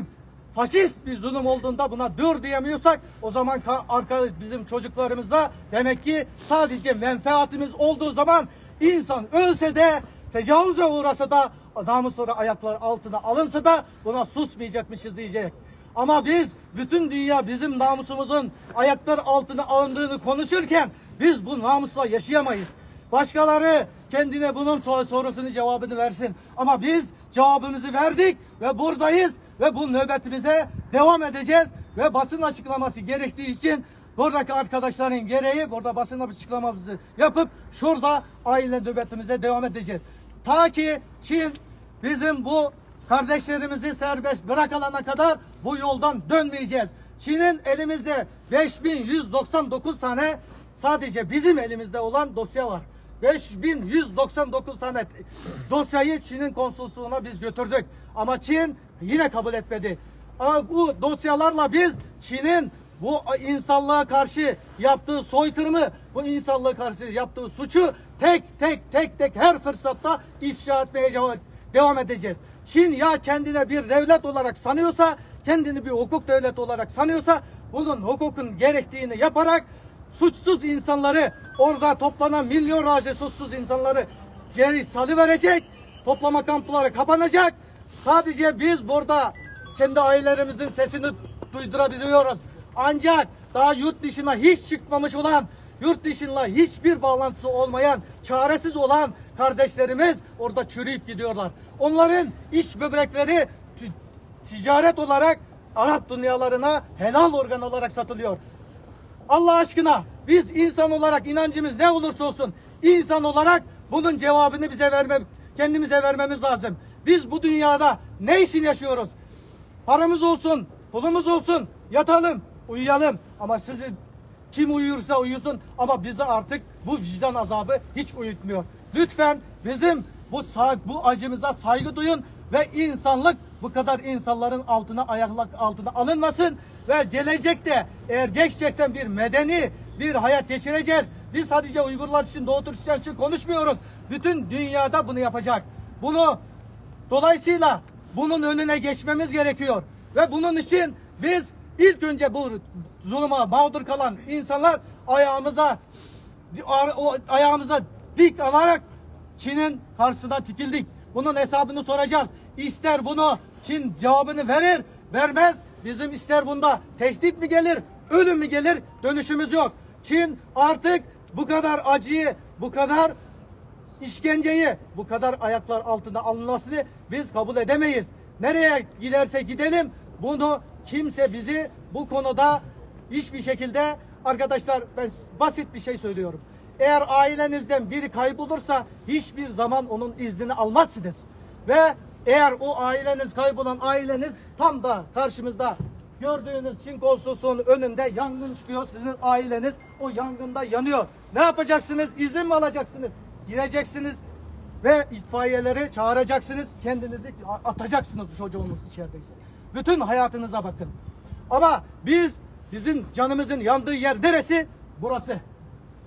faşist bir zulüm olduğunda buna dur diyemiyorsak, o zaman ka-, arka, bizim çocuklarımızda demek ki sadece menfaatimiz olduğu zaman, insan ölse de, tecavüze uğrasa da, namusları ayaklar altına alınsa da buna susmayacakmışız diyecek. Ama biz, bütün dünya bizim namusumuzun ayaklar altına alındığını konuşurken biz bu namusla yaşayamayız. Başkaları kendine bunun sor-, sorusunu, cevabını versin. Ama biz cevabımızı verdik ve buradayız ve bu nöbetimize devam edeceğiz ve basın açıklaması gerektiği için buradaki arkadaşların gereği burada basın açıklamamızı yapıp şurada aile nöbetimize devam edeceğiz. Ta ki Çin bizim bu kardeşlerimizi serbest bırakılana kadar bu yoldan dönmeyeceğiz. Çin'in elimizde beş bin yüz doksan dokuz tane, sadece bizim elimizde olan dosya var. Beş bin yüz doksan dokuz tane dosyayı Çin'in konsolosluğuna biz götürdük. Ama Çin yine kabul etmedi. Ama bu dosyalarla biz Çin'in bu insanlığa karşı yaptığı soykırımı, bu insanlığa karşı yaptığı suçu tek tek tek tek her fırsatta ifşa etmeye ceva-, devam edeceğiz. Çin ya kendine bir devlet olarak sanıyorsa, kendini bir hukuk devleti olarak sanıyorsa, bunun hukukun gerektiğini yaparak suçsuz insanları, orada toplanan milyonlarca suçsuz insanları geri salıverecek, toplama kampları kapanacak. Sadece biz burada kendi ailelerimizin sesini duydurabiliyoruz. Ancak daha yurt dışına hiç çıkmamış olan, yurt dışıyla hiçbir bağlantısı olmayan, çaresiz olan kardeşlerimiz orada çürüyüp gidiyorlar. Onların iç böbrekleri tü-, ticaret olarak Arap dünyalarına helal organ olarak satılıyor. Allah aşkına, biz insan olarak inancımız ne olursa olsun, insan olarak bunun cevabını bize verme, kendimize vermemiz lazım. Biz bu dünyada ne için yaşıyoruz? Paramız olsun, pulumuz olsun, yatalım, uyuyalım. Ama sizi kim uyursa uyusun, ama bizi artık bu vicdan azabı hiç uyutmuyor. Lütfen bizim bu sa-, bu acımıza saygı duyun ve insanlık bu kadar insanların altına, ayaklar altına alınmasın ve gelecekte eğer gerçekten bir medeni bir hayat geçireceğiz, biz sadece Uygurlar için, Doğu Türkistan için konuşmuyoruz. Bütün dünyada bunu yapacak. Bunu, dolayısıyla bunun önüne geçmemiz gerekiyor. Ve bunun için biz ilk önce bu zuluma mağdur kalan insanlar ayağımıza, o ayağımıza dik alarak Çin'in karşısına dikildik. Bunun hesabını soracağız. İster bunu Çin cevabını verir, vermez. Bizim ister bunda tehdit mi gelir, ölüm mü gelir, dönüşümüz yok. Çin artık bu kadar acıyı, bu kadar işkenceyi, bu kadar ayaklar altında alınmasını biz kabul edemeyiz. Nereye giderse gidelim, bunu kimse bizi bu konuda hiçbir şekilde, arkadaşlar, ben basit bir şey söylüyorum. Eğer ailenizden biri kaybolursa hiçbir zaman onun iznini almazsınız. Ve eğer o aileniz, kaybolan aileniz tam da karşımızda gördüğünüz Çin konsolosluğunun önünde yangın çıkıyor, sizin aileniz o yangında yanıyor. Ne yapacaksınız? İzin mi alacaksınız? Gireceksiniz ve itfaiyeleri çağıracaksınız, kendinizi atacaksınız çocuğunuz içerideyse. Bütün hayatınıza bakın. Ama biz, bizim canımızın yandığı yer neresi? Burası.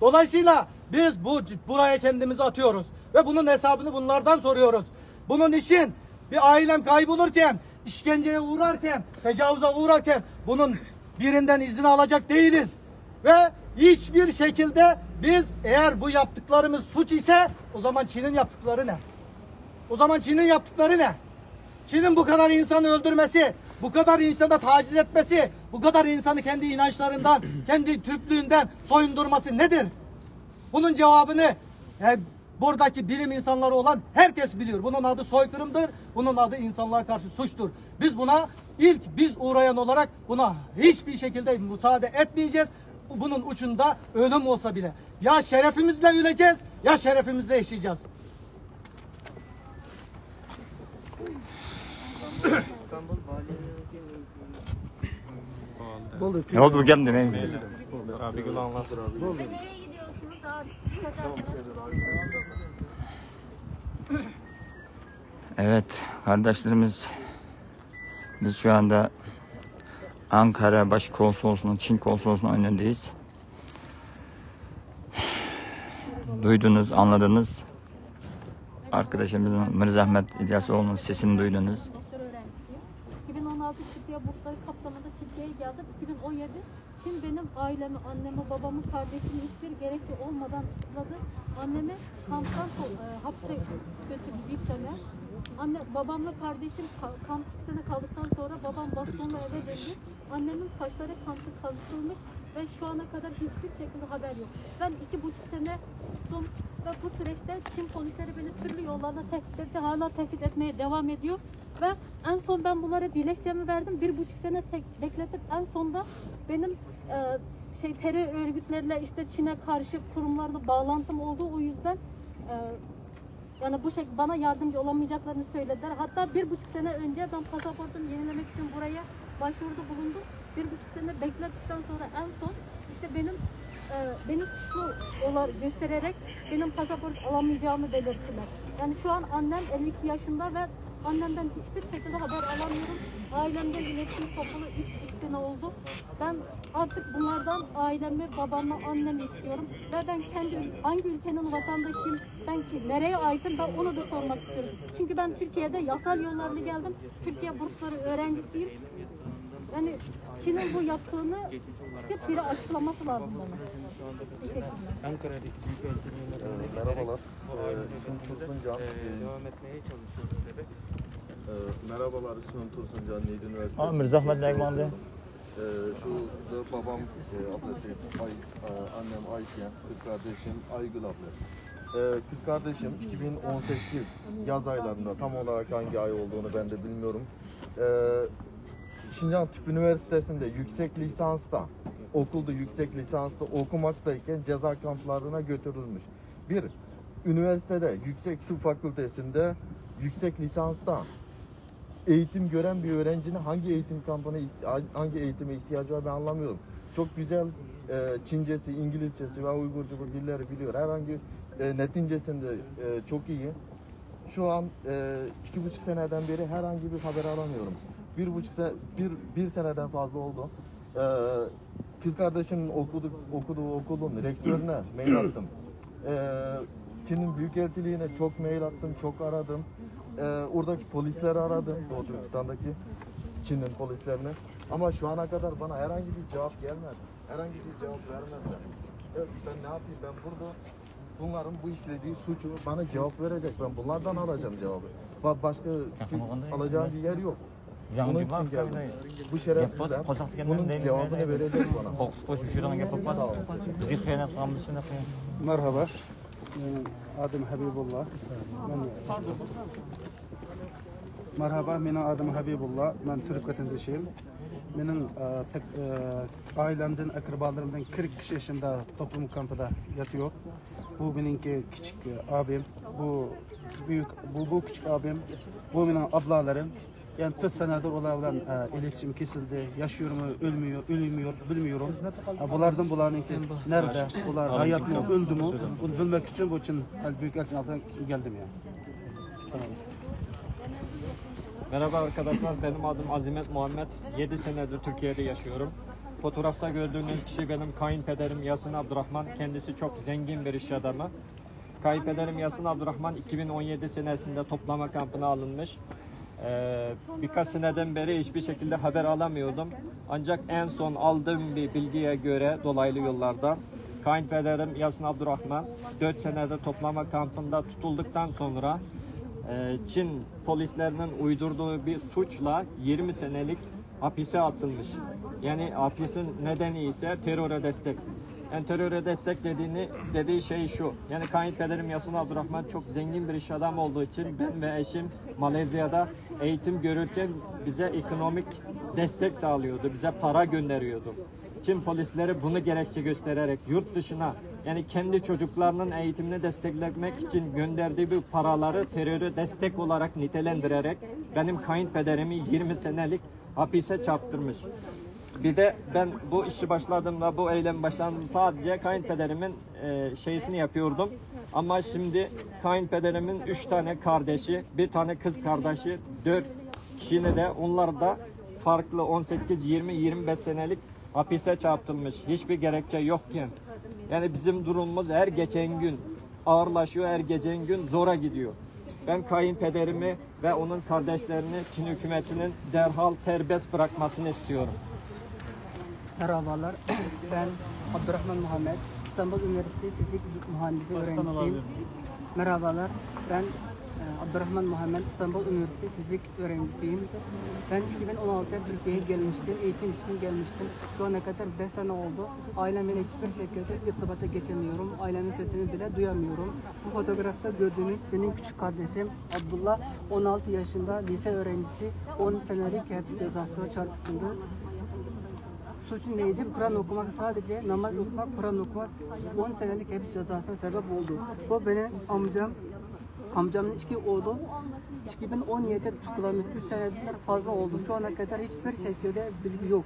Dolayısıyla biz bu buraya kendimizi atıyoruz ve bunun hesabını bunlardan soruyoruz. Bunun için bir ailem kaybolurken, işkenceye uğrarken, tecavüze uğrarken bunun birinden izin alacak değiliz. Ve hiçbir şekilde biz, eğer bu yaptıklarımız suç ise, o zaman Çin'in yaptıkları ne? O zaman Çin'in yaptıkları ne? Çin'in bu kadar insanı öldürmesi, bu kadar insana taciz etmesi, bu kadar insanı kendi inançlarından, kendi Türklüğünden soyundurması nedir? Bunun cevabını, e, buradaki bilim insanları olan herkes biliyor. Bunun adı soykırımdır, bunun adı insanlığa karşı suçtur. Biz buna ilk biz uğrayan olarak buna hiçbir şekilde müsaade etmeyeceğiz. Bunun ucunda ölüm olsa bile. Ya şerefimizle öleceğiz, ya şerefimizle yaşayacağız. İstanbul Valiliğindeki Oldu. Ne oldu bu geldi ne? Abi gün anlat. Nereye gidiyorsunuz abi? Evet kardeşlerimiz, biz şu anda Ankara Başkonsolosunun, Çin Konsolosunun önündeyiz. Duydunuz, anladınız. Arkadaşımızın Mirza Ahmet İlyasoğlu'nun sesini duydunuz. Doktor öğrencisiyim. iki bin on altı Türkiye bursları kapsamında Türkiye'ye geldim. iki bin on yedi Çin benim ailemi, annemi, babamı, kardeşimi hiçbir gerekçe olmadan tutukladı. Annemi kamptan so- e, hapse götürdü bir sene. Anne, babamla kardeşim ka- kamp iki sene kaldıktan sonra babam bastonla eve döndü. Annemin saçları kampta kazıtılmış ve şu ana kadar hiçbir şekilde haber yok. Ben iki buçuk sene tuttum ve bu süreçte Çin polisleri beni türlü yollarla tehdit etti, hala tehdit etmeye devam ediyor. Ve en son ben bunlara dilekçemi verdim. Bir buçuk sene sek- bekletip en sonda benim e, şey terör örgütleriyle işte Çin'e karşı kurumlarla bağlantım oldu. O yüzden e, yani bu şey bana yardımcı olamayacaklarını söylediler. Hatta bir buçuk sene önce ben pasaportumu yenilemek için buraya başvuruda bulundum. Bir buçuk sene bekledikten sonra en son işte benim e, beni suçlu olarak göstererek benim pasaport alamayacağımı belirttiler. Yani şu an annem elli iki yaşında ve annemden hiçbir şekilde haber alamıyorum. Ailemden iletişim kopulu üç sene oldu. Ben artık bunlardan ailemi, babamı, annemi istiyorum. Ve ben kendi ül- hangi ülkenin vatandaşıyım, ben ki nereye aitim, ben onu da sormak istiyorum. Çünkü ben Türkiye'de yasal yollarla geldim. Türkiye bursları öğrencisiyim. Yani Çin'in bu yaptığını çıkıp biri açıklaması lazım bana. Teşekkürler. Ankara'daki Büyükelçiliğin Ee, merhabalar. Ee, ismim Tursun Can. Ee, devam etmeye çalışıyoruz tabii. e, merhabalar, ismim Tursun Can. Niğde Üniversitesi. Aa, Mirza Ahmet Negman'dı. Ee, şurada babam, e, abla şey, Ay, e, annem Ayşe, kız kardeşim Aygül abla. Ee, kız kardeşim iki bin on sekiz yaz aylarında, tam olarak hangi ay olduğunu ben de bilmiyorum. Ee, Şincan Tıp Üniversitesi'nde yüksek lisansta, okulda yüksek lisansta okumaktayken ceza kamplarına götürülmüş. Bir üniversitede, yüksek tıp fakültesinde yüksek lisansta eğitim gören bir öğrencinin hangi eğitim kampına, hangi eğitime ihtiyacı var, ben anlamıyorum. Çok güzel e, Çincesi, İngilizcesi ve Uygurca bu dilleri biliyor. Herhangi e, neticesinde e, çok iyi. Şu an e, iki buçuk seneden beri herhangi bir haber alamıyorum. Bir buçuk se bir, bir seneden fazla oldu. E, kız kardeşimin okudu, okuduğu okulun rektörüne mail attım. E, Çin'in büyükelçiliğine çok mail attım, çok aradım. E, oradaki polisleri aradım, Doğu Türkistan'daki Çin'in polislerini. Ama şu ana kadar bana herhangi bir cevap gelmedi. Herhangi bir cevap vermediler. Evet, ben ne yapayım, ben burada Bunların bu işlediği suçu bana cevap verecek. Ben bunlardan alacağım cevabı. Ba- başka alacağım bir yer yok. Bunun için geldim. Bu şerefsizler bunun cevabını verecek bana. Korkutup koşuşturan yapılmaz. Bizi hıyanet kalmışsın. Merhaba. Menim adım Habibulla. Men Merhaba, menim adım Habibulla. Men türk vatandaşıyım. Menim e, tek, e, ailemden, akrabalarımdan kırk kişi şimdi toplum kampında yatıyor. Bu benimki küçük e, abim. Bu büyük, bu, bu küçük abim. Bu benim ablalarım. Yani dört senedir olar bilen e, iletişim kesildi. Yaşıyor mu, ölmüyor, ölmüyor, bilmiyorum. Ha, bulardan bularınki nerede, bular hayat mı, öldü mü? Bunu bilmek için bu için yani büyük elçinin altına geldim yani. Sağ olun. Merhaba arkadaşlar, benim adım Azimet Muhammed. Yedi senedir Türkiye'de yaşıyorum. Fotoğrafta gördüğünüz kişi benim kayınpederim Yasin Abdurrahman. Kendisi çok zengin bir iş adamı. Kayınpederim Yasin Abdurrahman iki bin on yedi senesinde toplama kampına alınmış. Ee, birkaç seneden beri hiçbir şekilde haber alamıyordum. Ancak en son aldığım bir bilgiye göre dolaylı yollardan kayınpederim Yasin Abdurrahman dört senede toplama kampında tutulduktan sonra e, Çin polislerinin uydurduğu bir suçla yirmi senelik hapise atılmış. Yani hapisin nedeni ise teröre destek. Yani teröre destek dediğini dediği şey şu. Yani kayınpederim Yasin Abdurrahman çok zengin bir iş adamı olduğu için ben ve eşim Malezya'da eğitim görürken bize ekonomik destek sağlıyordu, bize para gönderiyordu. Çin polisleri bunu gerekçe göstererek yurt dışına, yani kendi çocuklarının eğitimini desteklemek için gönderdiği bu paraları teröre destek olarak nitelendirerek benim kayınpederimi yirmi senelik hapise çarptırmış. Bir de ben bu işi başladığımda, bu eylemi başladığımda sadece kayınpederimin e, şeysini yapıyordum. Ama şimdi kayınpederimin üç tane kardeşi, bir tane kız kardeşi, dört kişini de, onlar da farklı on sekiz, yirmi, yirmi beş senelik hapise çarptırmış. Hiçbir gerekçe yokken. Yani bizim durumumuz her geçen gün ağırlaşıyor, her geçen gün zora gidiyor. Ben kayınpederimi ve onun kardeşlerini Çin hükümetinin derhal serbest bırakmasını istiyorum. Merhabalar, ben Abdurrahman Muhammed, İstanbul Üniversitesi Fizik Mühendisi öğrencisiyim. Merhabalar, ben e, Abdurrahman Muhammed, İstanbul Üniversitesi Fizik öğrencisiyim. Ben iki bin on altıda Türkiye'ye gelmiştim, eğitim için gelmiştim. Şu ana kadar beş sene oldu. Ailemle hiçbir şekilde irtibata geçemiyorum. Ailemin sesini bile duyamıyorum. Bu fotoğrafta gördüğünüz benim küçük kardeşim Abdullah, on altı yaşında lise öğrencisi, on senelik hapis cezasına çarptırıldı. Suçu neydi? Kur'an okumak, sadece namaz okumak, Kur'an okumak on senelik hapis cezasına sebep oldu. Bu benim amcam, amcamın iki oğlu. iki bin on yedide tutuklanmış, üç seneden fazla oldu. Şu ana kadar hiçbir şekilde bilgi yok.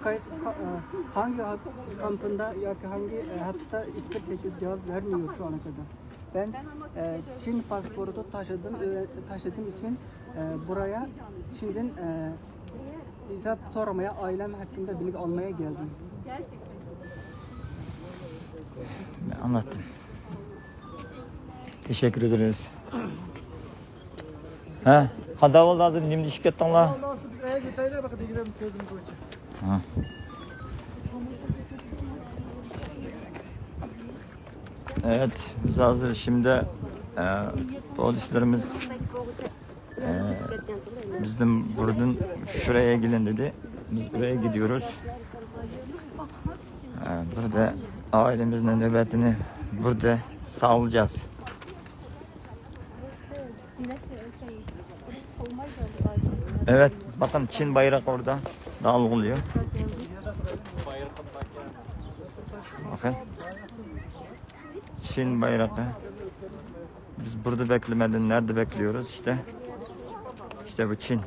Kayıt, ka- e, hangi hap- kampında ya da hangi e, hapiste hiçbir şekilde cevap vermiyor şu ana kadar. Ben e, Çin pasaportu taşıdım, öyle- taşıdığım için e, buraya Çin'den e, hesap sormaya, ailem hakkında bilgi almaya geldim. Anlattım. Teşekkür ederiz. Ha? Qanday bo'ldi hozir? Nima deyishib ketdinglar? Ondan sonra biz eve gidelim, bakın, gidelim sözümüz için. Ha. Evet, biz hazır şimdi e, polislerimiz e, bizden buradan şuraya gelin dedi. Biz buraya gidiyoruz. E, burada ailemizin nöbetini burada sağlayacağız. Evet, bakın Çin bayrağı orada dalgalıyor. Bakın. Çin bayrağı. Biz burada beklemeden nerede bekliyoruz işte. İşte bu Çin.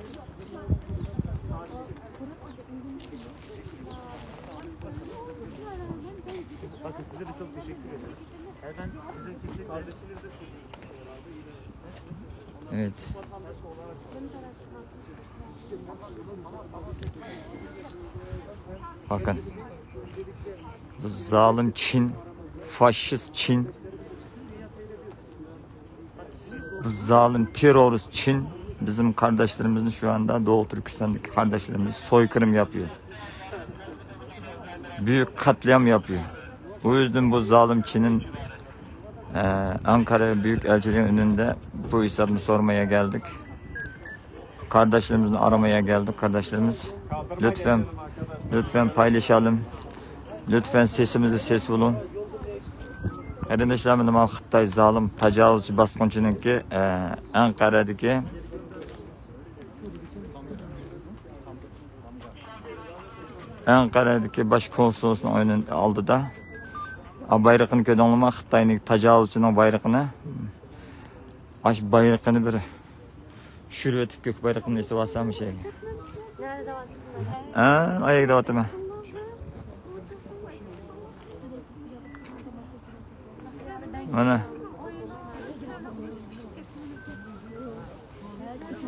Bakın size de çok teşekkür ederim. Yani ben sizin kesin kardeşiniz de Evet. Bakın. Bu zalim Çin, faşist Çin, bu zalim terörist Çin bizim kardeşlerimizi şu anda Doğu Türkistan'daki kardeşlerimizi soykırım yapıyor. Büyük katliam yapıyor. O yüzden bu zalim Çin'in ئە، ئەنقەرە بۈيۈك ئەلچىلىكىنىڭ ئۆيىدە بۇ ھېسابنى سورىمايا كەلدۇك. قارداشلىرىمىزنى ئارىمايا كەلدۇق، قارداشلىرىمىز. لۈتفەن، لۈتفەن پايلىشالىم. لۈتفەن سېسىمىزنى سېسىۋېلىڭ. قېرىنداشلار، مانا خىتاي زالىم، تاجاۋۇزچى باسقۇنچىنىڭكى، ئە، ئەنقەرەدىكى ئەنقەرەدىكى باش كونسۇلىنىڭ ئۆيىنىڭ ئالدىدا. ئا، بايرىقىنى كۆردۈڭلارمۇ؟ خىتاينىڭ تاجاۋۇزچىنىڭ بايرىقىنى. ئاش بايرىقىنى بىر چۈشۈرۈۋېتىپ، كۆك بايرىقىنى ئېسىۋالسام شەيگە. ھە، ئاياق دەۋاتىمەن. مانا.